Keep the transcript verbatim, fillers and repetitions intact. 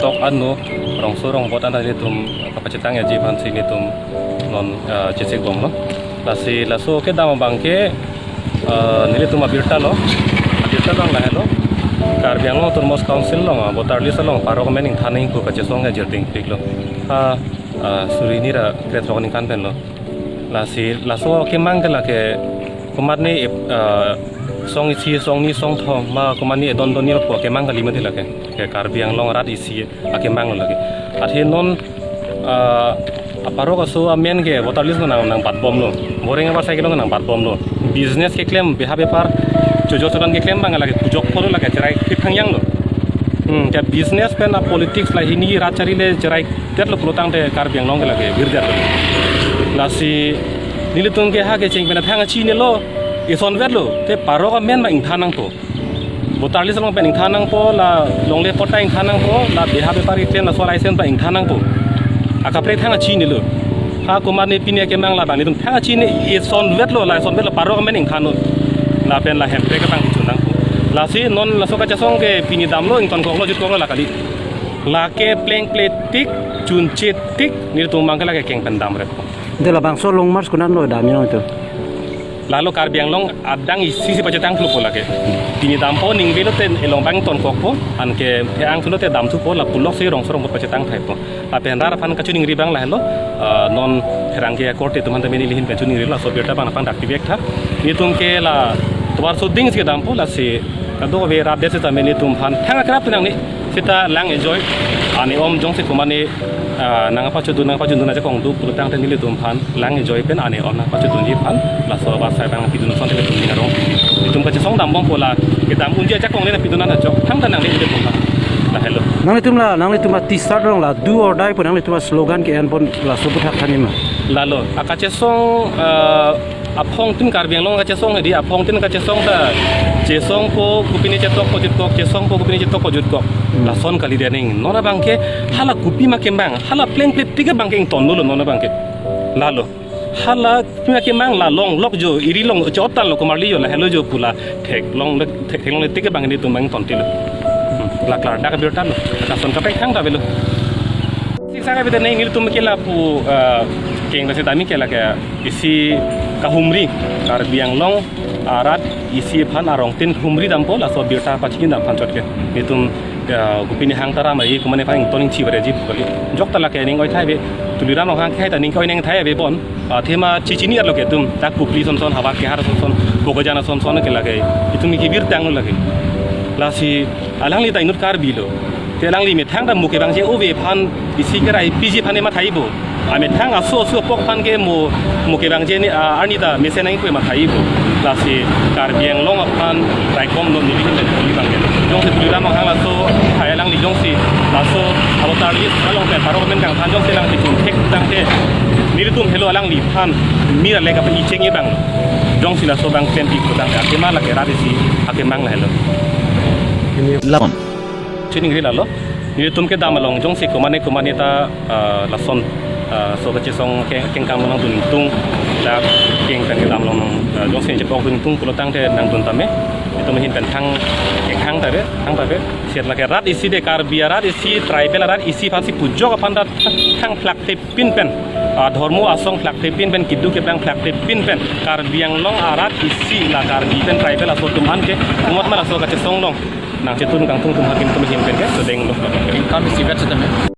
Tok ano, rongso rongbot anta nelitum kapachethang aji aphansi nelitum non, eh, chesik bomlo. Lasi laso kedam abangke, eh, nelitum abirta lo, abirta abang lahelo. Karbi Anglong Autonomous Council along, ah, voter list along parok amen ingthan nangji pu kachesong ke jirding piklo. Ha, ah, suri hini ra krethrok aningkan penlo. Lasi laso akemang ke lake komatne, eh, song isi, song ni, song thom ma komatne edon donni lapu akemang kali mati lake. Ke Karbi Anglong arat isi akemang lo lake. Athe non, eh, aparok aso amen ke voter list nang, nangbatbomlo. Boreng abar cycle nangbatbomlo. Business keklem beha bepar chojo chodan keklem abang lake pujok polo lake cherai thip thangyang lo. Hmm, ke business pen a politics la hini rat chari le cherai detlo pulotangte Karbi Anglong ke lake virdetlo. Lasi nelitum ke ha kecheng pen thang achinilo, isonvetlo, te parok amen ma ingthan nangpo. Voter list along pen ingthan nangpo, la longle patta ingthan nangpo, la beha bepar keklem laso license ta ingthan nangpo. Akaprek thang achinilo. Ha komatne pini akemang labang nelitum thang achini isonvetlo, la isonvetlo parok amen ingthanlo. Lapen la hemprek abang chun nangpo. Lasi non laso kachesong ke pini damlo, ingtonkoklo, jutkoklo la kali. Lake plengple tik, chunche tik, nelitum abangke lake keng pen damrep. Ante labangso long march konatlo damji nangtum? Lalo Karbi Anglong adang isi si pachethang thupo lake. Pini dampo ningve lote elong abang tonkokpo, anke the-ang thulote dam thupo, la puloksi rongso rongbot pachethang thaipo. Lapen rat aphan kachiningri abang lahelo, ah, non pherangke akorte atum aphan tame neli ahin pen chiningrilo, laso abirta abang aphan dak tibek tha. Nelitum ke la tovar soding si dampo, lasi kadokave rat det seta nelitum aphan thang akrap nangne. Seta lang enjoy. Ane om jongsi komatne, ah, nangpachudun, nangpachudun ajakong do pulotangte nelitum aphan lang enjoy pen ane om nangpachudunji aphan laso abang sai abang pidun asonte nelitum ning arong. Nelitum kachesong dambompo, la kedam unji ajakong le pidun an ajok thangta nangne nelitum aphan. Lahelo. Nanglitum la, nanglitum a T-shirt along la do or die pu nanglitum a slogan ke-enpon laso aputhak thanji ma? Lalo, akachesong, ah, aphongtin Karbi Anglong kachesong hedi, aphongtin kachesong ta chesongpo kopine chetokpo jutkok, chesongpo kopine chetokpo jutkok. Hmm. Lason kalidet aning. Non abangke hala kopima kemang, hala plengple tik abangke ingtonlo non abangke. Lalo. Hala kopima kemang la longlok jo, iri long chot tanglo komarli jo, lahelo jo pu la theklong le, thek, theklongle tik abang nelitum abang ingtontilo. Hmm. La klardak abirta lo. Lason kaprek thangta avelo. Sik saka bida neng nelitum ke lapu, eh, keng basi dami ke lake isi kahumri, Karbi Anglong arat isi aphan arongtin humri dampo, laso abirta pachini dam aphan chot ke. Nelitum, eh, kopine hang ta ram ai, komatne aphan ington ingchi bareji pu kali. Jokta lake ning oi thai ave, Tuliram Ronghang ke hai ta ning ke oi nang thai avepon. Athema chichini arlo ke itum, dak Kopili asonson, havar kehar asonson, Bokajan asonson ke lake itum ke birtang lo lake. Lasi alangli ta inut Karbi lo. Te alangli methang ta mo kevangji ove aphan isi kerai piji aphan mathaipo. Amethang aso aso apok aphan ke mo, mo kevangji ne, ah, arni ta mesen nangji pu mathaipo. Lasi Karbi Anglong aphan raikom lo neli ahin pen neli abangke. Jongsi Tuliram Ronghang laso hai alangli jongsi laso abo tarlis along pen parok amen kangthan jongsi alangli chun thek tangte nelitum helo alangli aphan mir alek aphan icheng ibang. Jongsi laso abang pen pi kotang akemang lake rat isi akemang lahelo. Laon. Chiningri lalo. Nelitum kedam along jongsi komatne komatne ta, ah, lason, ah, so kachesong ke kengkam nangdun tung, la keng pen kedam along, ah, jongsi chepok dun tung pulotangte nangdun tame. Itum ahin pen thang, keng thangta ave, thangta ave. Seta lake rat isi de Karbi arat isi, tribal arat isi aphansi pujok aphan ta thang phlak thepin pen, ah, dhormo asong phlak thepin pen, kedo keplang phlak thepin pen, Karbi Anglong arat isi la Karbi pen tribal aso atum aphan ke, komat ma laso kachesong along nangchetun kangtung atum aphan ke nelitum ahin pen ke sedenglo. Kengkam isivet setame.